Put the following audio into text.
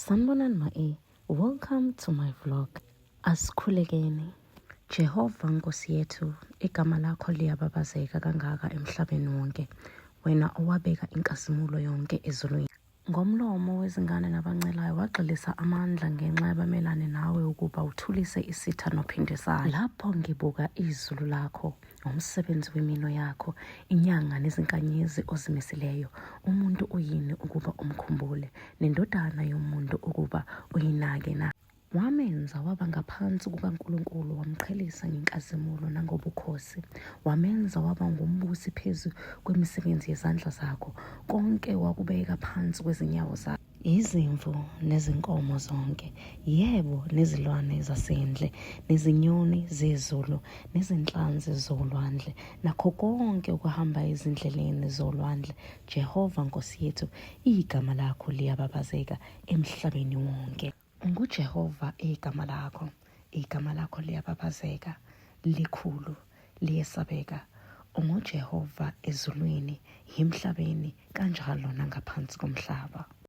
Sanibonani ma-E, welcome to my vlog. Asikhulekeni. Jehova Nkosi yethu, igama lakho liyababazeka kangaka emhlabeni wonke, wena owabeka inkazimulo yonke ezulwini. Ngomlomo wezingane nabancelayo wagxilisa amandla ngenxa yabamelane nawe ukuba uthulise isitha nophindisayo. Lapho ngibuka izulu lakho, umsebenzi wemino yakho, inyanga nezinkanyezi ozimisileyo, umuntu uyini ukuba umkhumbule, nendodana yomuntu ukuba uyinake na? Wamenza waba ngaphansi kukaNkulunkulu, wamqhelisa ngenkazimulo nangobukhosi, wamenza waba ngumbusi phezu kwemisebenzi yezandla zakho, konke wakubeka phansi kwezinyawo zakho. Izimvu nezinkomo zonke, yebo, nezilwane zasendle, nezinyoni zezulu, nezinhlanzi zolwandle, nakho konke okuhamba ezindleleni zolwandle. Jehova Nkosi yethu, igama lakho liyababazeka emhlabeni wonke. UnguJehova igama lakho, igama lakho liyababazeka, likhulu, liyesabeka. UnguJehova ezulwini, yimhlabeni, kanjalo nangaphansi komhlaba.